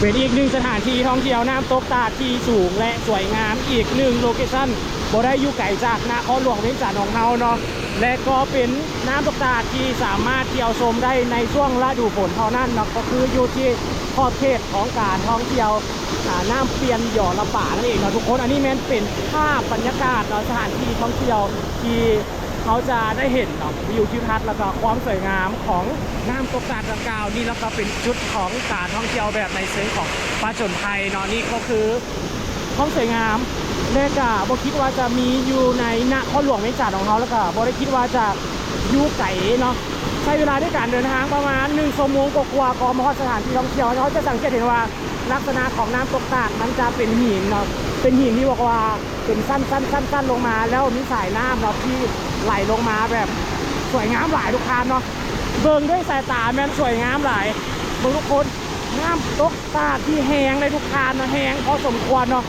ເປັນອີກໜຶ່ງສະຖານທີ່ທ່ອງທ່ຽວນ້ຳຕົກຕາດທີ່ສູງ ແລະ ສວຍງາມອີກໜຶ່ງໂລເຄຊັນ ບໍ່ໄດ້ຢູ່ໄກຈາກນະຄອນຫຼວງວຽງຈັນຂອງເຮົາເນາະ ແລະ ກໍເປັນນ້ຳຕົກຕາດທີ່ສາມາດທ່ຽວຊົມໄດ້ໃນຊ່ວງລະດູຝົນເທົ່ານັ້ນເນາະ ກໍຄືຢູ່ທີ່ຂອບເຂດຂອງການທ່ອງທ່ຽວ ອາ ນ້ຳປ່ຽນຢໍລະປານັ້ນເອງເນາະທຸກຄົນ. ອັນນີ້ແມ່ນເປັນພາບບັນຍາກາດເນາະ ສະຖານທີ່ທ່ອງທ່ຽວທີ່ ເຮົາຈະໄດ້ເຫັນເນາະ ວິວທິວທັດ ແລ້ວກໍຄວາມສວຍງາມຂອງນ້ຳຕົກຕາດດັ່ງກ່າວນີ້ ແລ້ວກໍເປັນຈຸດຂອງການທ່ອງທ່ຽວແບບໃນເຊີງຂອງຜະຈົນໄພເນາະ. ນີ້ກໍຄືຄວາມສວຍງາມ ແລະ ກະບໍ່ຄິດວ່າຈະມີຢູ່ໃນນະຄອນຫຼວງວຽງຈັນຂອງເຮົາ ແລ້ວກະບໍ່ໄດ້ຄິດວ່າຈະຢູ່ໄກເນາະ. ໃຊ້ເວລາໃນການເດີນທາງປະມານໜຶ່ງຊົ່ວໂມງກວ່າໆ ກໍມາຮອດສະຖານທີ່ທ່ອງທ່ຽວ. ເຮົາຈະສັງເກດເຫັນວ່າ ລັກສະນະຂອງນ້ຳຕົກຕາດມັນຈະເປັນຫີນເນາະ ເປັນຫີນທີ່ບອກວ່າເປັນຊັ້ນໆໆໆລົງມາ ແລ້ວມີສາຍນ້ຳເນາະທີ່ໄຫຼລົງມາແບບສວຍງາມຫຼາຍທຸກທ່ານເນາະ. ເບິ່ງດ້ວຍສາຍຕາແມ່ນສວຍງາມຫຼາຍ ເບິ່ງທຸກຄົນ ນ້ຳຕົກຕາດທີ່ແຮງເດ້ທຸກທ່ານເນາະ ແຮງພໍສົມຄວນເນາະ.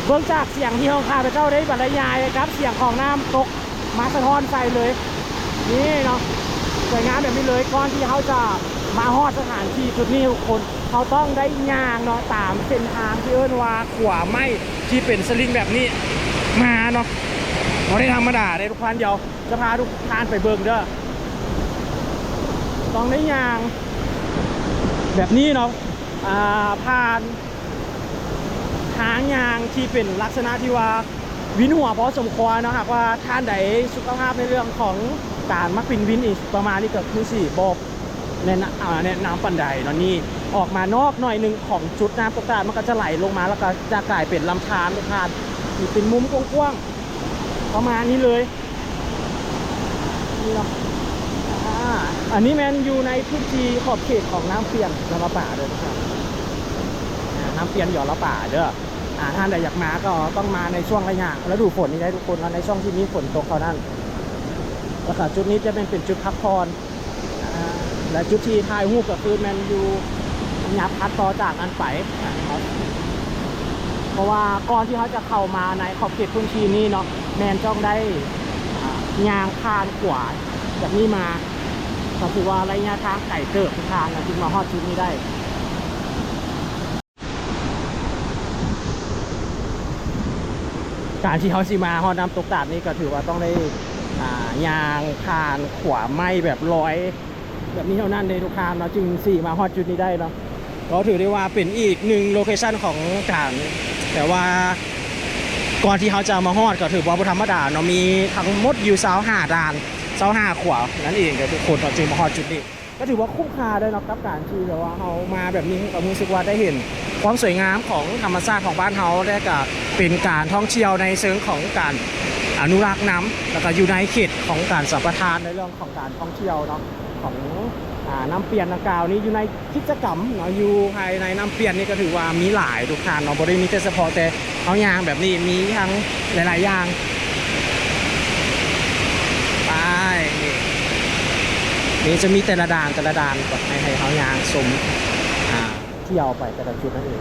ເບິ່ງຈາກສຽງທີ່ຂອງຂ້າພະເຈົ້າໄດ້ບັນລະຍາຍກັບສຽງຂອງນ້ຳຕົກ ມາສະທ້ອນໃສ່ເລີຍ. ນີ້ເນາະ ສວຍງາມແບບນີ້ເລີຍ. ກ່ອນທີ່ເຮົາຈະມາຮອດສະຖານທີ່ຈຸດນີ້ທຸກຄົນ ເຮົາຕ້ອງໄດ້ຍ່າງເນາະ ຕາມເສັ້ນທາງທີ່ເອີ້ນວ່າຂົວໄມ້ ທີ່ເປັນສະລິງແບບນີ້ມາເນາະ. ບໍ່ໄດ້ທຳມະດາເດ້ທຸກທ່ານ. ດຽວຈະພາທຸກທ່ານໄປເບິ່ງເດີ. ຕ້ອງໄດ້ຍ່າງແບບນີ້ເນາະ ອ່າ ຜ່ານ ທາງຍ່າງທີ່ເປັນລັກສະນະທີ່ວ່າວິນຫົວພໍສົມຄວນເນາະ. ຫາກວ່າທ່ານໃດສຸຂະພາບໃນເລື່ອງຂອງການມັກເປັນວິນອີກປະມານນີ້ ກໍຄືຊິບໍ່ແນະນຳ ອ່າ ແນະນຳປານໃດເນາະ. ນີ້ອອກມານອກໜ້ອຍໜຶ່ງຂອງຈຸດນ້ຳຕົກຕາດ ມັນກໍຈະໄຫຼລົງມາ ແລ້ວກໍຈະກາຍເປັນລຳທານ ທຸກທ່ານ. ນີ້ເປັນມຸມກວ້າງໆ ປະມານນີ້ເລີຍ. ນີ້ເນາະ ອ່າ ອັນນີ້ແມ່ນຢູ່ໃນພື້ນທີ່ຂອບເຂດຂອງນ້ຳປ່ຽນຢໍລະປາເດີທຸກທ່ານ. ອ່າ ນ້ຳປ່ຽນຢໍລະປາເດີ. ອ່າ ທ່ານໃດຢາກມາກໍຕ້ອງມາໃນຊ່ວງໄລຍະລະດູຝົນນີ້ໄດ້ທຸກຄົນເນາະ ໃນຊ່ວງທີ່ມີຝົນຕົກເທົ່ານັ້ນ. ແລ້ວກໍຈຸດນີ້ຈະແມ່ນເປັນຈຸດພັກຜ່ອນ ອ່າ ແລະ ຈຸດທີ່ຖ່າຍຮູບກໍຄືແມ່ນຢູ່ ຍັບຖັດຕໍ່ຈາກນັ້ນໄປ ເພາະວ່າກ່ອນທີ່ເຮົາຈະເຂົ້າມາໃນຂອບເຂດພື້ນທີ່ນີ້ເນາະ ແມ່ນຕ້ອງໄດ້ ອ່າ ຍ່າງຜ່ານຂົວແບບນີ້ມາ ກໍຖືວ່າໄລຍະທາງໄກເຕີບ ທ່ານ ຈຶ່ງມາຮອດຈຸດນີ້ໄດ້. ການທີ່ເຮົາຊິມາຮອດນ້ຳຕົກຕາດນີ້ ກໍຖືວ່າຕ້ອງໄດ້ ອ່າ ຍ່າງຜ່ານຂົວໄມ້ແບບລອຍ ແບບນີ້ເທົ່ານັ້ນເດ້ທຸກທ່ານເນາະ ຈຶ່ງຊິມາຮອດຈຸດນີ້ໄດ້ເນາະ. ກໍຖືໄດ້ວ່າເປັນອີກໜຶ່ງໂລເຄຊັນຂອງການ ແຕ່ວ່າກ່ອນທີ່ເຮົາຈະມາຮອດກໍຖືວ່າບໍ່ທຳມະດາເນາະ ມີທັງໝົດຢູ່ຊາວຫ້າດ່ານ ຊາວຫ້າຂົວນັ້ນເອງເດີທຸກຄົນເນາະ ຈຶ່ງມາຮອດຈຸດນີ້. ກໍຖືວ່າຄຸ້ມຄ່າເດີເນາະ ກັບການທີ່ແບບວ່າເຮົາມາແບບນີ້ ກໍຮູ້ສຶກວ່າໄດ້ເຫັນຄວາມສວຍງາມຂອງທຳມະຊາດຂອງບ້ານເຮົາ ແລະ ກໍເປັນການທ່ອງທ່ຽວໃນເຊີງຂອງການອະນຸລັກນຳ ແລ້ວກໍຢູ່ໃນເຂດຂອງການສຳປະທານໃນເລື່ອງຂອງການທ່ອງທ່ຽວເນາະ ຂອງ ອ່າ ນ້ຳປ່ຽນດັ່ງກ່າວນີ້ ຢູ່ໃນກິດຈະກຳເນາະ ຢູ່ພາຍໃນນ້ຳປ່ຽນນີ້ກໍຖືວ່າມີຫຼາຍທຸກທ່ານເນາະ ບໍ່ໄດ້ມີແຕ່ສະເພາະແຕ່ເຮົາຍ່າງແບບນີ້ ມີທັງຫຼາຍໆຢ່າງ. ໄປ ນີ້ ນີ້ຈະມີແຕ່ລະດ່ານ ແຕ່ລະດ່ານ ໃຫ້ ໃຫ້ເຮົາຍ່າງຊົມ ອ່າ ທ່ຽວໄປແຕ່ລະຈຸດນັ້ນເອ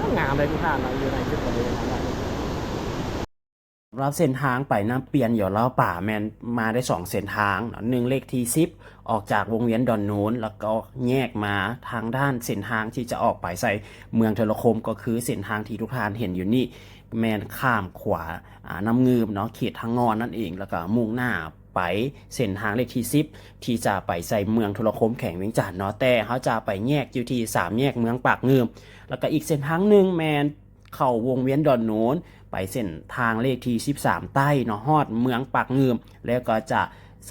ງ. ງາມເລີຍທຸກທ່ານເນາະ ຢູ່ໃນຈຸດບໍລິເວນນັ້ນ. ສຳລັບເສັ້ນທາງໄປນ້ຳປ່ຽນຢໍລາວປາ ແມ່ນມາໄດ້ສອງເສັ້ນທາງເນາະ ໜຶ່ງເລກທີສິບ ອອກຈາກວົງວຽນດອນໂນນ ແລ້ວກໍແຍກມາທາງດ້ານເສັ້ນທາງທີ່ຈະອອກໄປໃສ່ເມືອງໂທລະຄົມ ກໍຄືເສັ້ນທາງທີ່ທຸກທ່ານເຫັນຢູ່ນີ້ ແມ່ນຂ້າມຂົວ ອ່າ ນ້ຳງື່ມເນາະ ເຂດທາງງອນນັ້ນເອງ ແລ້ວກໍມຸ່ງໜ້າໄປເສັ້ນທາງເລກທີສິບ ທີ່ຈະໄປໃສ່ເມືອງໂທລະຄົມ ແຂວງວຽງຈັນເນາະ. ແຕ່ເຮົາຈະໄປແຍກຢູ່ທີ່ສາມແຍກເມືອງປາກງື່ມ ແລ້ວກໍອີກເສັ້ນທາງໜຶ່ງແມ່ນ ເຂົ້າວົງວຽນດອນໂນນ ໄປເສັ້ນທາງເລກທີສິບສາມໃຕ້ເນາະ ຮອດເມືອງປາກງື່ມ ແລ້ວກໍຈະ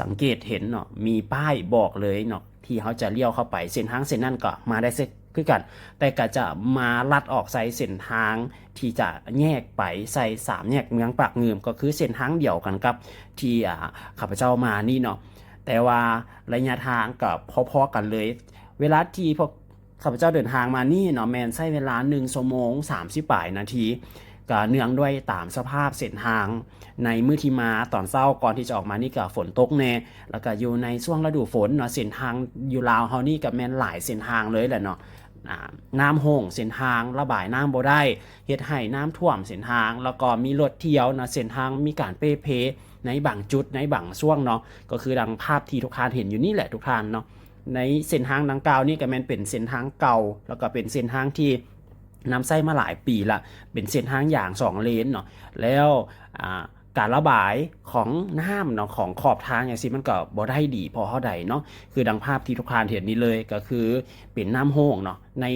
ສັງເກດເຫັນເນາະ ມີປ້າຍບອກເລີຍເນາະ ທີ່ເຮົາຈະລ້ຽວເຂົ້າໄປ. ເສັ້ນທາງເສັ້ນນັ້ນກໍມາໄດ້ເຊັ່ນຄືກັນ ແຕ່ກໍຈະມາລັດອອກໃສ່ເສັ້ນທາງທີ່ຈະແຍກໄປໃສ່ສາມແຍກເມືອງປາກງື່ມ ກໍຄືເສັ້ນທາງດຽວກັນກັບທີ່ ອ່າ ຂ້າພະເຈົ້າມານີ້ເນາະ ແຕ່ວ່າໄລຍະທາງກໍພໍໆກັນເລີຍ. ເວລາທີ່ພວກ ຂ້າພະເຈົ້າເດີນທາງມານີ້ເນາະ ແມ່ນໃຊ້ເວລາໜຶ່ງຊົ່ວໂມງສາມສິບປາຍນາທີ ກະເນື່ອງດ້ວຍຕາມສະພາບເສັ້ນທາງໃນມື້ທີ່ມາຕອນເຊົ້າ ກ່ອນທີ່ຈະອອກມານີ້ກະຝົນຕົກແດ່ ແລ້ວກະຢູ່ໃນຊ່ວງລະດູຝົນເນາະ ເສັ້ນທາງຢູ່ລາວເຮົານີ້ກະແມ່ນຫຼາຍເສັ້ນທາງເລີຍແຫຼະເນາະ ອາ ນ້ຳຮົ້ງ ເສັ້ນທາງລະບາຍນ້ຳບໍ່ໄດ້ ເຮັດໃຫ້ນ້ຳຖ້ວມເສັ້ນທາງ ແລ້ວກໍມີລົດທ່ຽວເນາະ ເສັ້ນທາງມີການເປ່ເພໃນບາງຈຸດ ໃນບາງຊ່ວງເນາະ ກໍຄືດັ່ງພາບທີ່ທຸກທ່ານເຫັນຢູ່ນີ້ແຫຼະທຸກທ່ານເນາະ. ໃນເສັ້ນທາງດັ່ງກ່າວນີ້ກໍແມ່ນເປັນເສັ້ນທາງເກົ່າ ແລ້ວກໍເປັນເສັ້ນທາງທີ່ ນຳໃຊ້ມາຫຼາຍປີລະ ເປັນເສັ້ນທາງຢາງສອງເລນເນາະ ແລ້ວ ອ່າ ການລະບາຍຂອງນ້ຳເນາະ ຂອງຂອບທາງຈັ່ງຊີ້ ມັນກໍບໍ່ໄດ້ດີພໍເທົ່າໃດເນາະ. ຄືດັ່ງພາບທີ່ທຸກທ່ານເຫັນນີ້ເລີຍ ກໍຄືເປັນນ້ຳໂຮງເນາະ ໃນ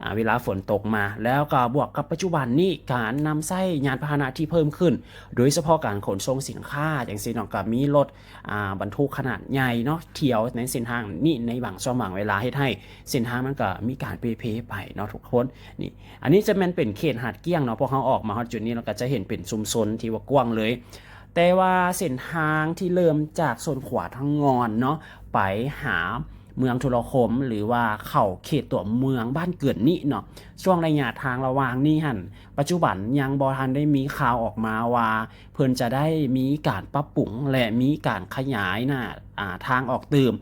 ອ່າ ເວລາຝົນຕົກມາ ແລ້ວກໍບວກກັບປັດຈຸບັນນີ້ ການນຳໃຊ້ຍານພາຫະນະທີ່ເພີ່ມຂຶ້ນ ໂດຍສະເພາະການຂົນສົ່ງສິນຄ້າຈັ່ງຊີ້ເນາະ ກໍມີລົດ ອ່າ ບັນທຸກຂະໜາດໃຫຍ່ເນາະ ທ່ຽວໃນເສັ້ນທາງນີ້ໃນບາງຊ່ວງບາງເວລາ ເຮັດໃຫ້ເສັ້ນທາງມັນກໍມີການເປ່ເພໄປເນາະທຸກຄົນ. ນີ້ ອັນນີ້ຈະແມ່ນເປັນເຂດຫາດກ້ຽງເນາະ. ພວກເຮົາອອກມາຮອດຈຸດນີ້ ເຮົາກໍຈະເຫັນເປັນຊຸມຊົນທີ່ວ່າກວ້າງເລີຍ. ແຕ່ວ່າເສັ້ນທາງທີ່ເລີ່ມຈາກໂຊນຂວາທາງງອນເນາະ ໄປຫາເມືອງທຸລະຄົມ ຫຼືວ່າເຂົ້າເຂດຕົວເມືອງບ້ານເກີດນີ້ເນາະ, ຊ່ວງໄລຍະທາງລະຫວ່າງນີ້ຫັ້ນ ປັດຈຸບັນຍັງບໍ່ທັນໄດ້ມີຂ່າວອອກມາວ່າເພິ່ນຈະໄດ້ມີການປັບປຸງ ແລະ ມີການຂະຫຍາຍໜ້າ ອ່າ ທາງອອກຕື່ມ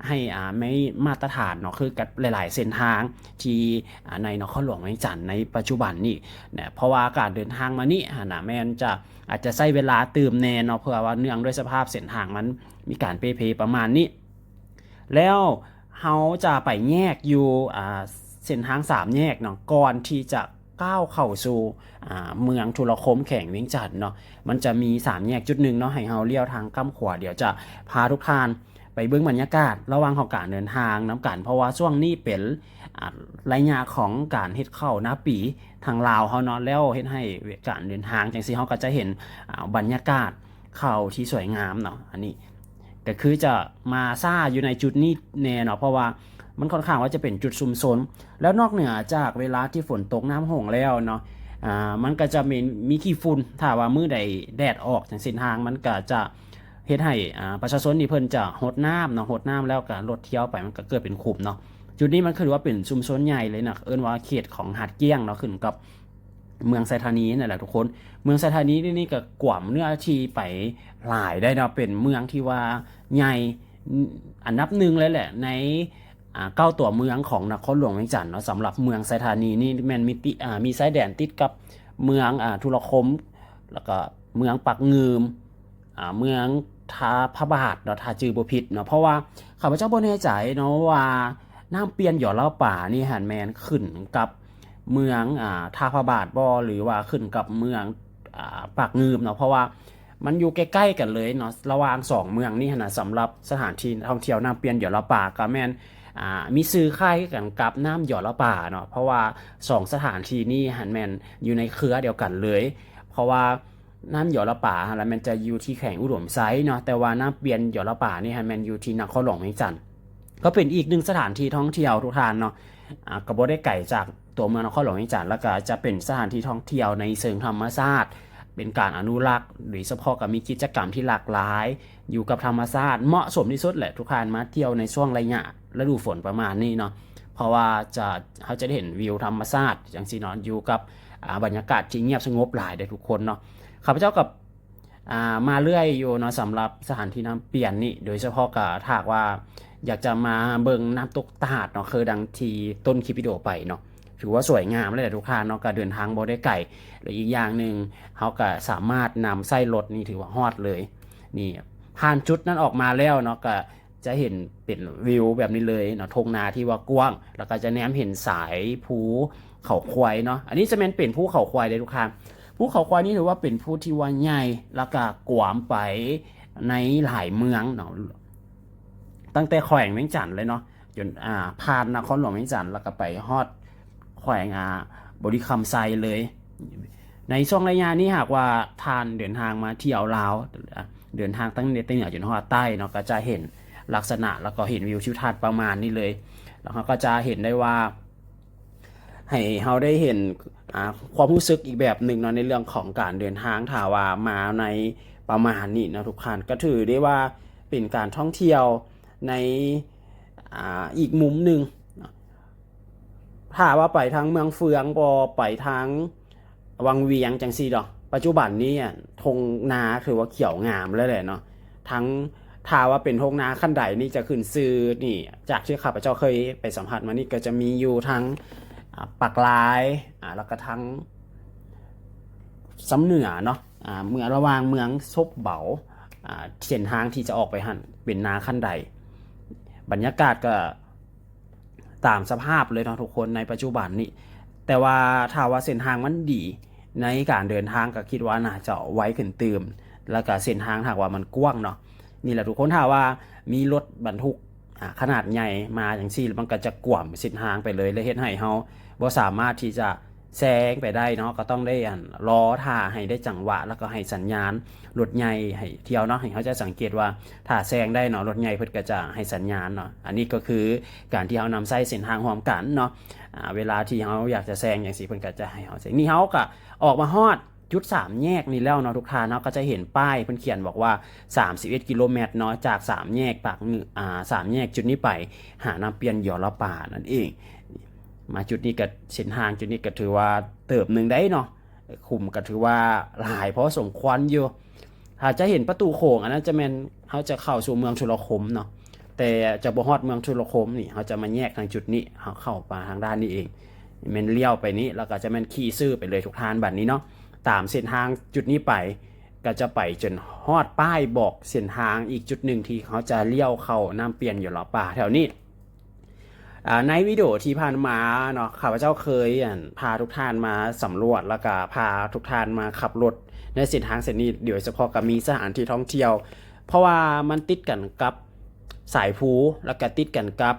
ໃຫ້ ອ່າ ໃນມາດຕະຖານເນາະ ຄືກັບຫຼາຍໆເສັ້ນທາງທີ່ ອ່າ ໃນນະຄອນຫຼວງວຽງຈັນໃນປັດຈຸບັນນີ້ນະ. ເພາະວ່າການເດີນທາງມານີ້ຫັ້ນນະ ແມ່ນຈະ ອາດຈະໃຊ້ເວລາຕື່ມແດ່ເນາະ ເພາະວ່າເນື່ອງດ້ວຍສະພາບເສັ້ນທາງມັນມີການເປ່ເພປະມານນີ້. ແລ້ວເຮົາຈະໄປແຍກຢູ່ ອ່າ ເສັ້ນທາງສາມແຍກເນາະ ກ່ອນທີ່ຈະກ້າວເຂົ້າສູ່ ອ່າ ເມືອງທຸລະຄົມ ແຂວງວຽງຈັນເນາະ. ມັນຈະມີສາມແຍກ ຈຸດໜຶ່ງເນາະ ໃຫ້ເຮົາລ້ຽວທາງກ້ຳຂວາ. ດຽວຈະພາທຸກທ່ານໄປເບິ່ງບັນຍາກາດລະຫວ່າງຂອງການເດີນທາງນຳກັນ ເພາະວ່າຊ່ວງນີ້ເປັນ ອ່າ ໄລຍະຂອງການເຮັດເຂົ້ານາປີທາງລາວເຮົາເນາະ, ແລ້ວເຮັດໃຫ້ການເດີນທາງຈັ່ງຊີ້ ເຮົາກໍຈະເຫັນ ອ່າ ບັນຍາກາດເຂົ້າທີ່ສວຍງາມເນາະ. ອັນນີ້ ກໍຄືຈະມາຊ້າຢູ່ໃນຈຸດນີ້ແດ່ເນາະ ເພາະວ່າມັນຄ່ອນຂ້າງວ່າຈະເປັນຈຸດຊຸມຊົນ. ແລ້ວນອກເໜືອຈາກເວລາທີ່ຝົນຕົກນ້ຳໂຫງແລ້ວເນາະ ອ່າ ມັນກໍຈະມີ ມີຂີ້ຝຸ່ນ ຖ້າວ່າມື້ໃດແດດອອກຈັ່ງເສັ້ນທາງ ມັນກໍຈະເຮັດໃຫ້ ອ່າ ປະຊາຊົນນີ້ເພິ່ນຈະຫົດນ້ຳເນາະ, ຫົດນ້ຳແລ້ວກໍລົດທ່ຽວໄປ ມັນກໍເກີດເປັນຂຸມເນາະ. ຈຸດນີ້ມັນຄືວ່າເປັນຊຸມຊົນໃຫຍ່ເລີຍນະ ເອີ້ນວ່າເຂດຂອງຫາດກ້ຽງເນາະ ຂຶ້ນກັບ ເມືອງໄຊທານີນັ້ນແຫຼະທຸກຄົນ. ເມືອງໄຊທານີນີ້ກໍກວມເນື້ອທີ່ໄປຫຼາຍໄດ໋ເນາະ, ເປັນເມືອງທີ່ວ່າໃຫຍ່ອັນດັບໜຶ່ງເລີຍແຫຼະ ໃນ ອ່າ ເກົ້າຕົວເມືອງຂອງນະຄອນຫຼວງວຽງຈັນເນາະ. ສຳລັບເມືອງໄຊທານີນີ້ແມ່ນມີຕິ ອ່າ ມີຊາຍແດນຕິດກັບເມືອງ ອ່າ ທຸລະຄົມ ແລ້ວກໍເມືອງປາກງື່ມ ອ່າ ເມືອງທ່າພະບາດເນາະ ຖ້າຈື່ບໍ່ຜິດເນາະ. ເພາະວ່າຂ້າພະເຈົ້າບໍ່ແນ່ໃຈເນາະວ່ານ້ຳປ່ຽນຢໍລາວປານີ້ຫັ້ນແມ່ນຂຶ້ນກັບເມືອງ ອ່າ ທ່າພະບາດບໍ່ ຫຼືວ່າຂຶ້ນກັບເມືອງ ອ່າ ປາກງື່ມເນາະ, ເພາະວ່າມັນຢູ່ໃກ້ໆກັນເລີຍເນາະ ລະຫວ່າງສອງເມືອງນີ້ຫັ້ນນະ. ສຳລັບສະຖານທີ່ທ່ອງທ່ຽວນ້ຳປ່ຽນຢໍລາວປາ ກໍແມ່ນ ອ່າ ມີຊື່ຄ້າຍຄືກັນກັບນ້ຳຢໍລາວປາເນາະ, ເພາະວ່າສອງສະຖານທີ່ນີ້ຫັ້ນແມ່ນຢູ່ໃນເຄືອດຽວກັນເລີຍ. ເພາະວ່າ ນ້ຳຢໍລາວປາຫັ້ນລະແມ່ນຈະຢູ່ທີ່ແຂວງອຸດົມໄຊເນາະ, ແຕ່ວ່ານ້ຳປ່ຽນຢໍລາວປານີ້ຫັ້ນແມ່ນຢູ່ທີ່ນະຄອນຫຼວງວຽງຈັນ. ກໍເປັນອີກໜຶ່ງສະຖານທີ່ທ່ອງທ່ຽວທຸກທ່ານເນາະ, ອ່າ ກໍບໍ່ໄດ້ໄກຈາກຕົວເມືອງນະຄອນຫຼວງວຽງຈັນ, ແລ້ວກໍຈະເປັນສະຖານທີ່ທ່ອງທ່ຽວໃນເຊີງທຳມະຊາດ, ເປັນການອະນຸລັກ, ໂດຍສະເພາະກໍມີກິດຈະກຳທີ່ຫຼາກຫຼາຍ ຢູ່ກັບທຳມະຊາດ, ເໝາະສົມທີ່ສຸດແຫຼະ ທຸກທ່ານມາທ່ຽວໃນຊ່ວງໄລຍະລະດູຝົນປະມານນີ້ເນາະ, ເພາະວ່າຈະ ເຮົາຈະໄດ້ເຫັນວິວທຳມະຊາດຈັ່ງຊີ້ເນາະ, ຢູ່ກັບ ອ່າ ບັນຍາກາດທີ່ງຽບສະຫງົບຫຼາຍເດ້ທຸກຄົນເນາະ. ຂ້າພະເຈົ້າກັບ ອ່າ ມາເລື້ອຍຢູ່ເນາະ ສຳລັບສະຖານທີ່ນ້ຳປ່ຽນນີ້, ໂດຍສະເພາະກໍຖ້າຫາກວ່າຢາກຈະມາເບິ່ງນ້ຳຕົກຕາດເນາະ ຄືດັ່ງທີ່ຕົ້ນຄລິບວິດີໂອໄປເນາະ, ຖືວ່າສວຍງາມເລີຍແຫຼະທຸກທ່ານເນາະ, ກໍເດີນທາງບໍ່ໄດ້ໄກ ແລະ ອີກຢ່າງໜຶ່ງເຮົາກໍສາມາດນຳໃຊ້ລົດນີ້ຖືວ່າຮອດເລີຍ. ນີ້ ຜ່ານຈຸດນັ້ນອອກມາແລ້ວເນາະ ກໍ ຈະເຫັນເປັນວິວແບບນີ້ເລີຍເນາະ, ທົ່ງນາທີ່ວ່າກວ້າງ ແລ້ວກໍຈະແນມເຫັນສາຍພູເຂົາຄວາຍເນາະ. ອັນນີ້ຈະແມ່ນເປັນພູເຂົາຄວາຍເດ້ທຸກທ່ານ. ພູເຂົາຄວາຍນີ້ຖືວ່າເປັນພູທີ່ວ່າໃຫຍ່ ແລ້ວກໍກວມໄປໃນຫຼາຍເມືອງເນາະ, ຕັ້ງແຕ່ແຂວງວຽງຈັນເລີຍເນາະ ຈົນ ອ່າ ຜ່ານນະຄອນຫຼວງວຽງຈັນ ແລ້ວກໍໄປຮອດແຂວງ ອ່າ ບໍລິຄຳໄຊເລີຍ. ໃນຊ່ວງໄລຍະນີ້ ຫາກວ່າທ່ານເດີນທາງມາທ່ຽວລາວ ເດີນທາງຕັ້ງແຕ່ເໜືອຈົນຮອດໃຕ້ເນາະ ກໍຈະເຫັນລັກສະນະ ແລ້ວກໍເຫັນວິວທິວທັດປະມານນີ້ເລີຍ. ແລ້ວເຮົາກໍຈະເຫັນໄດ້ວ່າ ໃຫ້ເຮົາໄດ້ເຫັນ ອ່າ ຄວາມຮູ້ສຶກອີກແບບໜຶ່ງເນາະ ໃນເລື່ອງຂອງການເດີນທາງ ຖ້າວ່າມາໃນປະມານນີ້ເນາະທຸກທ່ານ ກໍຖືໄດ້ວ່າເປັນການທ່ອງທ່ຽວໃນ ອ່າ ອີກມຸມໜຶ່ງ. ຖ້າວ່າໄປທາງເມືອງເຟືອງ ບໍ່ໄປທາງວັງວຽງຈັ່ງຊີ້ດອກ. ປັດຈຸບັນນີ້ ທົ່ງນາຖືວ່າຂຽວງາມແລ້ວແຫຼະເນາະ. ທັງ ຖ້າວ່າເປັນທົ່ງນາຄັນໄດນີ້ຈະຂຶ້ນຊື່ນີ້ ຈາກທີ່ຂ້າພະເຈົ້າເຄີຍໄປສຳຜັດມານີ້ ກໍຈະມີຢູ່ທາງ ອ່າ ປາກລາຍ ອ່າ ແລ້ວກໍທາງຊຳເໜືອເນາະ ອ່າ ເມືອງ ລະຫວ່າງເມືອງສົບເບົາ ອ່າ ເສັ້ນທາງທີ່ຈະອອກໄປຫັ້ນເປັນນາຄັນໄດ. ບັນຍາກາດກໍ ຕາມສະພາບເລີຍເນາະທຸກຄົນ ໃນປັດຈຸບັນນີ້. ແຕ່ວ່າຖ້າວ່າເສັ້ນທາງມັນດີ ໃນການເດີນທາງກໍຄິດວ່າໜ້າຈະໄວຂຶ້ນຕື່ມ ແລ້ວກໍເສັ້ນທາງຖ້າວ່າມັນກວ້າງເນາະ. ນີ້ແຫຼະທຸກຄົນ ຖ້າວ່າມີລົດບັນທຸກ ອາ ຂະໜາດໃຫຍ່ມາຈັ່ງຊີ້ ມັນກໍຈະກວມເສັ້ນທາງໄປເລີຍ ແລະ ເຮັດໃຫ້ເຮົາບໍ່ສາມາດທີ່ຈະແຊງໄປໄດ້ເນາະ. ກໍຕ້ອງໄດ້ ອັນ ລໍຖ້າໃຫ້ໄດ້ຈັງຫວະ ແລ້ວກໍໃຫ້ສັນຍານລົດໃຫຍ່ໃຫ້ທ່ຽວເນາະ. ໃຫ້ເຮົາຈະສັງເກດວ່າ ຖ້າແຊງໄດ້ເນາະ ລົດໃຫຍ່ເພິ່ນກໍຈະໃຫ້ສັນຍານເນາະ. ອັນນີ້ກໍຄືການທີ່ເຮົານຳໃຊ້ເສັ້ນທາງຮ່ວມກັນເນາະ. ອາ ເວລາທີ່ເຮົາຢາກຈະແຊງຈັ່ງຊີ້ ເພິ່ນກໍຈະໃຫ້ເຮົາແຊງ. ນີ້ເຮົາກໍອອກມາຮອດຈຸດສາມແຍກນີ້ແລ້ວເນາະທຸກທ່ານ. ເຮົາກໍຈະເຫັນປ້າຍເພິ່ນຂຽນບອກວ່າ ສາມສິບເອັດກິໂລແມັດເນາະ ຈາກສາມແຍກປາກເໜືອ ອາ ສາມແຍກຈຸດນີ້ໄປຫານ້ຳປ່ຽນຢໍລະປານັ້ນເອງ. ມາຈຸດນີ້ກໍ ເສັ້ນທາງຈຸດນີ້ກໍຖືວ່າເຕີບໜຶ່ງໄດ໋ເນາະ. ຂຸມກໍຖືວ່າຫຼາຍພໍສົມຄວນຢູ່. ຖ້າຈະເຫັນປະຕູໂຂງ ອັນນັ້ນຈະແມ່ນເຮົາຈະເຂົ້າສູ່ເມືອງທຸລະຄົມເນາະ, ແຕ່ຈະບໍ່ຮອດເມືອງທຸລະຄົມນີ້ ເຮົາຈະມາແຍກທາງຈຸດນີ້ ເຮົາເຂົ້າມາທາງດ້ານນີ້ເອງ ແມ່ນລ້ຽວໄປນີ້ ແລ້ວກໍຈະແມ່ນຂີ່ຊື່ໄປເລີຍທຸກທ່ານ. ບັດນີ້ເນາະ ຕາມເສັ້ນທາງຈຸດນີ້ໄປ ກໍຈະໄປຈົນຮອດປ້າຍບອກເສັ້ນທາງອີກຈຸດໜຶ່ງ ທີ່ເຮົາຈະລ້ຽວເຂົ້ານ້ຳປ່ຽນຢໍລະປາແຖວນີ້. ອາ ໃນວິດີໂອທີ່ຜ່ານມາເນາະ ຂ້າພະເຈົ້າເຄີຍ ອັນ ພາທຸກທ່ານມາສຳຫຼວດ ແລ້ວກະພາທຸກທ່ານມາຂັບລົດໃນເສັ້ນທາງເສັ້ນນີ້ ໂດຍສະເພາະກໍມີສະຖານທີ່ທ່ອງທ່ຽວ ເພາະວ່າມັນຕິດກັນກັບສາຍພູ ແລ້ວກະຕິດກັນກັບ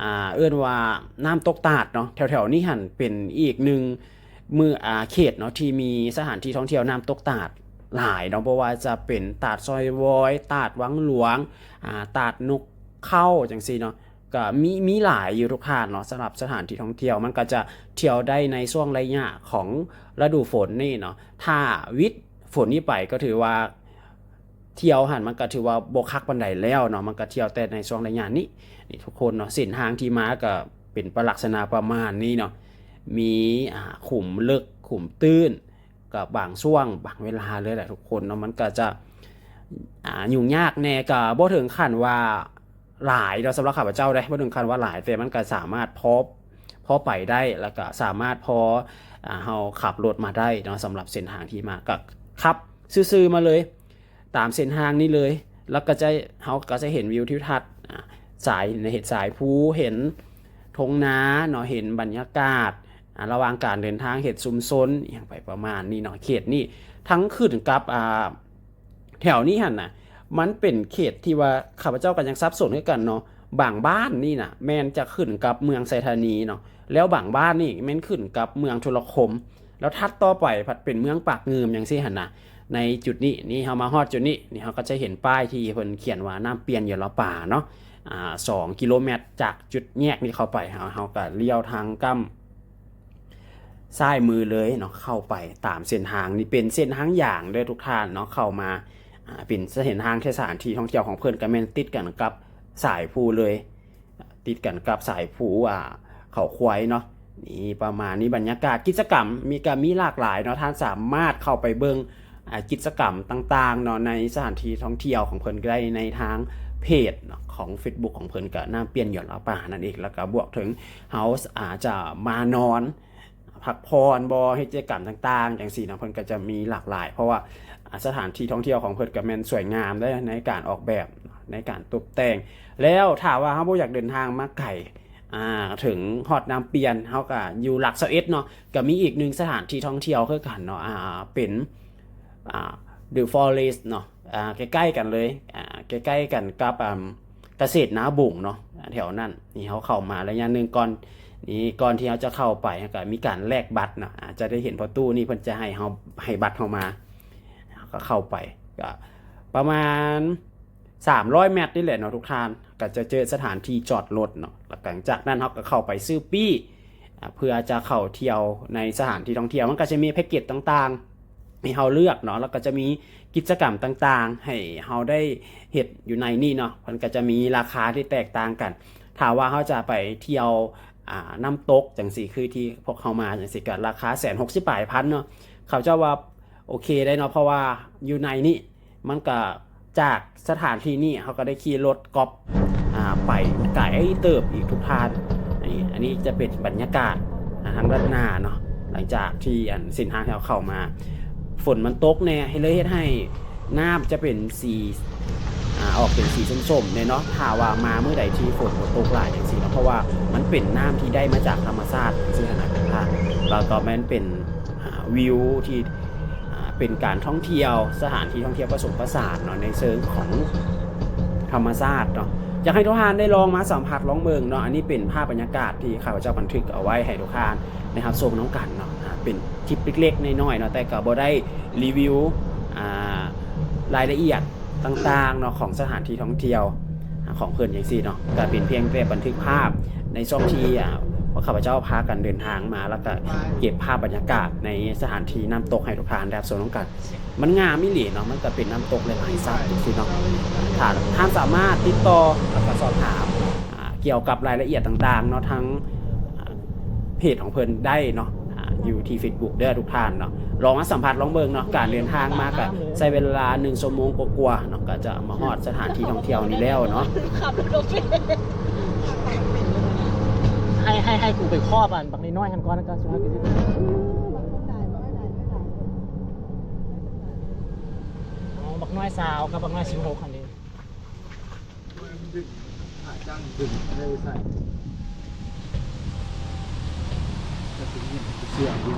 ອາ ເອີ້ນວ່ານ້ຳຕົກຕາດເນາະ. ແຖວໆນີ້ຫັ້ນເປັນອີກໜຶ່ງ ມື້ ອາ ເຂດເນາະ ທີ່ມີສະຖານທີ່ທ່ອງທ່ຽວນ້ຳຕົກຕາດຫຼາຍເນາະ, ບໍ່ວ່າຈະເປັນຕາດຊອຍວອຍ, ຕາດວັງຫຼວງ, ອາ ຕາດນົກເຄົ້າ ຈັ່ງຊີ້ເນາະ. ກໍມີ ມີຫຼາຍຢູ່ທຸກທ່ານເນາະ. ສຳລັບສະຖານທີ່ທ່ອງທ່ຽວ ມັນກໍຈະທ່ຽວໄດ້ໃນຊ່ວງໄລຍະຂອງລະດູຝົນນີ້ເນາະ. ຖ້າວິດຝົນນີ້ໄປ ກໍຖືວ່າທ່ຽວຫັ້ນ ມັນກໍຖືວ່າບໍ່ຄັກປານໃດແລ້ວເນາະ, ມັນກໍທ່ຽວແຕ່ໃນຊ່ວງໄລຍະນີ້. ນີ້ທຸກຄົນເນາະ ເສັ້ນທາງທີ່ມາກໍເປັນປະລັກສະນະປະມານນີ້ເນາະ, ມີ ອາ ຂຸມເລິກ ຂຸມຕື້ນ ກໍບາງຊ່ວງບາງເວລາເລີຍແຫຼະທຸກຄົນເນາະ. ມັນກໍຈະ ອາ ຫຍຸ້ງຍາກແດ່ ກໍບໍ່ເຖິງຂັ້ນວ່າຫຼາຍເນາະ ສຳລັບຂ້າພະເຈົ້າເດ້ ບໍ່ເຖິງຂັ້ນວ່າຫຼາຍ ແຕ່ມັນກໍສາມາດພໍ ພໍໄປໄດ້ ແລ້ວກໍສາມາດພໍ ອາ ເຮົາຂັບລົດມາໄດ້ເນາະ. ສຳລັບເສັ້ນທາງທີ່ມາ ກໍຂັບຊື່ໆມາເລີຍ ຕາມເສັ້ນທາງນີ້ເລີຍ ແລ້ວກໍຈະ ເຮົາກໍຈະເຫັນວິວທິວທັດ ອາ ສາຍ ເຫັນສາຍພູ ເຫັນທົ່ງນາເນາະ, ເຫັນບັນຍາກາດ ອາ ລະຫວ່າງການເດີນທາງ ເຂດຊຸມຊົນ ອີ່ຫຍັງໄປປະມານນີ້ເນາະ. ເຂດນີ້ທັງຂຶ້ນກັບ ອາ ແຖວນີ້ຫັ້ນນະ ມັນເປັນເຂດທີ່ວ່າຂ້າພະເຈົ້າກໍຍັງສັບສົນຄືກັນເນາະ. ບາງບ້ານນີ້ນະ ແມ່ນຈະຂຶ້ນກັບເມືອງໄຊທານີເນາະ, ແລ້ວບາງບ້ານນີ້ແມ່ນຂຶ້ນກັບເມືອງທຸລະຄົມ, ແລ້ວຖັດຕໍ່ໄປພັດເປັນເມືອງປາກງື່ມ ຈັ່ງຊີ້ຫັ້ນນະ. ໃນຈຸດນີ້ ນີ້ເຮົາມາຮອດຈຸດນີ້ ນີ້ເຮົາກໍຈະເຫັນປ້າຍທີ່ເພິ່ນຂຽນວ່ານ້ຳປ່ຽນຢໍລະປາເນາະ, ອາ ສອງກິໂລແມັດຈາກຈຸດແຍກນີ້ເຂົ້າໄປ ເຮົາ ເຮົາກໍລ້ຽວທາງກ້ຳ ຊ້າຍມືເລີຍເນາະ ເຂົ້າໄປຕາມເສັ້ນທາງ. ນີ້ເປັນເສັ້ນທາງຢາງເດີທຸກທ່ານເນາະ, ເຂົ້າມາ ອາ ເປັນເສັ້ນທາງທີ່ສະຖານທີ່ທ່ອງທ່ຽວຂອງເພິ່ນ ກໍແມ່ນຕິດກັນກັບສາຍພູເລີຍ ຕິດກັນກັບສາຍພູ ອາ ເຂົາຄວາຍເນາະ. ນີ້ປະມານນີ້ ບັນຍາກາດກິດຈະກຳມີ ກໍມີຫຼາກຫຼາຍເນາະ, ທ່ານສາມາດເຂົ້າໄປເບິ່ງ ອາ ກິດຈະກຳຕ່າງໆເນາະ ໃນສະຖານທີ່ທ່ອງທ່ຽວຂອງເພິ່ນກໍໄດ້ ໃນທາງເພຈເນາະ ຂອງເຟສບຸກຂອງເພິ່ນ ກໍນ້ຳປ່ຽນຢໍລະປານັ້ນເອງ. ແລ້ວກໍບວກເຖິງເຮົາ ອາ ຈະມານອນພັກຜ່ອນບໍ ເຮັດກິດຈະກຳຕ່າງໆ ຈັ່ງຊີ້ເນາະ, ເພິ່ນກໍຈະມີຫຼາກຫຼາຍ ເພາະວ່າ ອາ ສະຖານທີ່ທ່ອງທ່ຽວຂອງເພິ່ນກໍແມ່ນສວຍງາມເດ້ ໃນການອອກແບບ ໃນການຕົບແຕ່ງ. ແລ້ວຖ້າວ່າເຮົາບໍ່ຢາກເດີນທາງມາໄກ ອາ ເຖິງຮອດນ້ຳປ່ຽນ ເຮົາກໍຢູ່ຫຼັກຊາວເອັດເນາະ, ກໍມີອີກໜຶ່ງສະຖານທີ່ທ່ອງທ່ຽວຄືກັນເນາະ ອາ ເປັນ ອາ The Forest ເນາະ ອາ ໃກ້ໆກັນເລີຍ ອາ ໃກ້ໆກັນກັບ ອາ ກະເສດນາບຸງເນາະ ແຖວນັ້ນ. ນີ້ເຮົາເຂົ້າມາໄລຍະໜຶ່ງກ່ອນ ນີ້ກ່ອນທີ່ເຮົາຈະເຂົ້າໄປ ເຮົາກໍມີການແລກບັດເນາະ, ອາ ຈະໄດ້ເຫັນພໍ່ຕູ້ນີ້ ເພິ່ນຈະໃຫ້ເຮົາ ໃຫ້ບັດເຮົາມາ ເຮົາກໍເຂົ້າໄປ ກໍປະມານ ສາມຮ້ອຍແມັດນີ້ແຫຼະເນາະທຸກທ່ານ, ກໍຈະເຈີສະຖານທີ່ຈອດລົດເນາະ. ແລ້ວຫຼັງຈາກນັ້ນເຮົາກໍເຂົ້າໄປຊື້ປີ້ ອາ ເພື່ອຈະເຂົ້າທ່ຽວໃນສະຖານທີ່ທ່ອງທ່ຽວ. ມັນກໍຈະມີແພັກເກັດຕ່າງໆໃຫ້ເຮົາເລືອກເນາະ, ແລ້ວກໍຈະມີກິດຈະກຳຕ່າງໆໃຫ້ເຮົາໄດ້ເຮັດຢູ່ໃນນີ້ເນາະ. ມັນກໍຈະມີລາຄາທີ່ແຕກຕ່າງກັນ. ຖ້າວ່າເຮົາຈະໄປທ່ຽວ ອາ ນ້ຳຕົກຈັ່ງຊີ້ ຄືທີ່ພວກເຮົາມາຈັ່ງຊີ້ ກໍລາຄາແສນຫົກສິບປາຍພັນເນາະ. ເຂົາເຈົ້າວ່າໂອເຄໄດ໋ເນາະ, ເພາະວ່າຢູ່ໃນນີ້ ມັນກະ ຈາກສະຖານທີ່ນີ້ ເຮົາກໍໄດ້ຂີ່ລົດກອບ ອາ ໄປໄກເຕີບອີກທຸກທ່ານ. ອັນນີ້ ອັນນີ້ຈະເປັນບັນຍາກາດ ອາ ທາງດ້ານໜ້າເນາະ, ຫຼັງຈາກທີ່ ອັນ ເສັ້ນທາງທີ່ເຮົາເຂົ້າມາ ຝົນມັນຕົກແດ່ ເຮັດ ເລີຍເຮັດໃຫ້ນ້ຳຈະເປັນສີ ອາ ອອກເປັນສີສົ້ມໆແດ່ເນາະ ຖ້າວ່າມາມື້ໃດທີ່ຝົນບໍ່ຕົກຫຼາຍຈັ່ງຊີ້ເນາະ, ເພາະວ່າມັນເປັນນ້ຳທີ່ໄດ້ມາຈາກທຳມະຊາດຈັ່ງຊີ້ຫັ້ນນະ. ແລ້ວກໍແມ່ນເປັນ ອ່າ ວິວທີ່ ອ່າ ເປັນການທ່ອງທ່ຽວ ສະຖານທີ່ທ່ອງທ່ຽວປະສົມປະສານເນາະ ໃນເຊີງຂອງທຳມະຊາດເນາະ. ຢາກໃຫ້ທຸກທ່ານໄດ້ລອງມາສຳຜັດລອງເບິ່ງເນາະ. ອັນນີ້ເປັນພາບບັນຍາກາດທີ່ຂ້າພະເຈົ້າບັນທຶກເອົາໄວ້ໃຫ້ທຸກທ່ານໄດ້ຮັບຊົມນຳກັນເນາະ. ອ່າ ເປັນຄລິບເລັກໆນ້ອຍໆເນາະ ແຕ່ກໍບໍ່ໄດ້ຣີວິວ ອ່າ ລາຍລະອຽດຕ່າງໆເນາະ ຂອງສະຖານທີ່ທ່ອງທ່ຽວ ອ່າ ຂອງເພິ່ນຈັ່ງຊີ້ເນາະ. ກໍເປັນພຽງແຕ່ບັນທຶກພາບໃນຊ່ວງທີ່ ອ່າ ພວກຂ້າພະເຈົ້າພາກັນເດີນທາງມາ ແລ້ວກໍເກັບພາບບັນຍາກາດໃນສະຖານທີ່ນ້ຳຕົກໃຫ້ທຸກທ່ານໄດ້ຮັບຊົມນຳກັນ. ມັນງາມອີ່ຫຼີເນາະ, ມັນກໍເປັນນ້ຳຕົກຫຼາຍໆສັດຈັ່ງຊີ້ເນາະ. ຖ້າທ່ານສາມາດຕິດຕໍ່ ແລ້ວກໍສອບຖາມ ອ່າ ກ່ຽວກັບລາຍລະອຽດຕ່າງໆເນາະ ທາງ ອ່າ ເພຈຂອງເພິ່ນໄດ້ເນາະ ອ່າ ຢູ່ທີ່ເຟສບຸກເດີທຸກທ່ານເນາະ. ລອງມາສຳຜັດລອງເບິ່ງເນາະ, ການເດີນທາງມາກໍໃຊ້ເວລາໜຶ່ງຊົ່ວໂມງກວ່າໆເນາະ, ກໍຈະມາຮອດສະຖານທີ່ທ່ອງທ່ຽວນີ້ແລ້ວເນາະ. ຂັບລົດເປັນ ໃຫ້ ໃຫ້ ໃຫ້ກູໄປຄອບອັນບັກນ້ອຍໆຫັ້ນກ່ອນ ແລ້ວກໍສຸດທ້າຍກໍຊິ ເອົາບັກນ້ອຍຊາວກັບບັກນ້ອຍສິບຫົກຫັ້ນເດ້. ມັນດຶງ ຂາຈ້າງດຶງໄດ້ໃສ່ ແຕ່ເປັນຫຍັງເສື້ອຢູ່.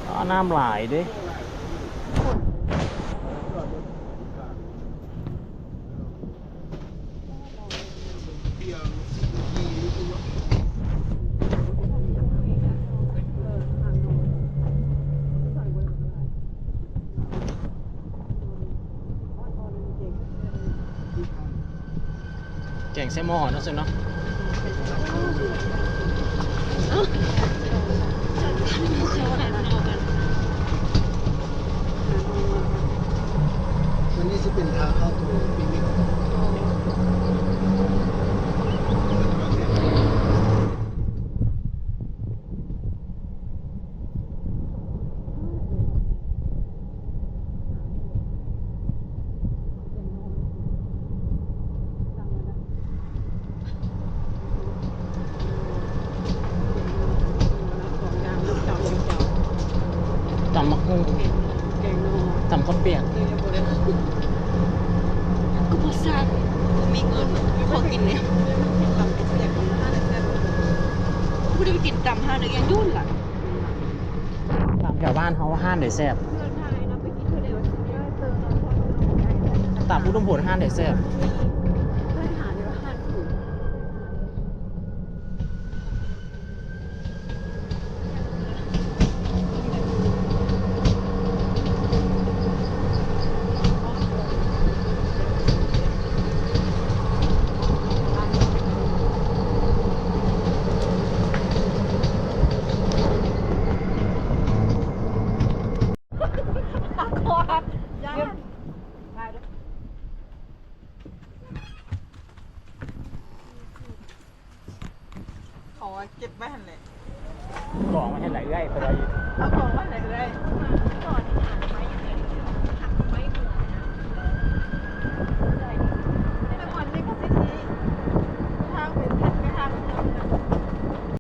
ອ້າ ນ້ຳຫຼາຍເດ້. ແກງໃສ່ໝໍ້ເນາະ ຊັ້ນເນາະ. ອັນນີ້ຊິເປັນທາງເຂົ້າໂຕປີກນິກ. ຕຳບັກຫຸ່ງ ຕຳເຂົ້າປຽກ. ກູບໍ່ສ້າງ ບໍ່ມີເງິນ ຂໍກິນແດ່. ບໍ່ໄດ້ໄປກິນຕຳຮ້ານໃດ ຢ້ານໂດນລະ. ຕຳແຖວບ້ານເຮົາຮ້ານໃດແຊບ? ຕຳອຸດົມຜົນຮ້ານໃດແຊບ? ເຂົາເກັບໄວ້ຫັ້ນແຫຼະ. ກອງໄວ້ຫັ້ນແຫຼະເອື້ອຍ ເພິ່ນວ່າຢູ່. ເອົາກອງໄວ້ຫັ້ນແຫຼະເອື້ອຍ.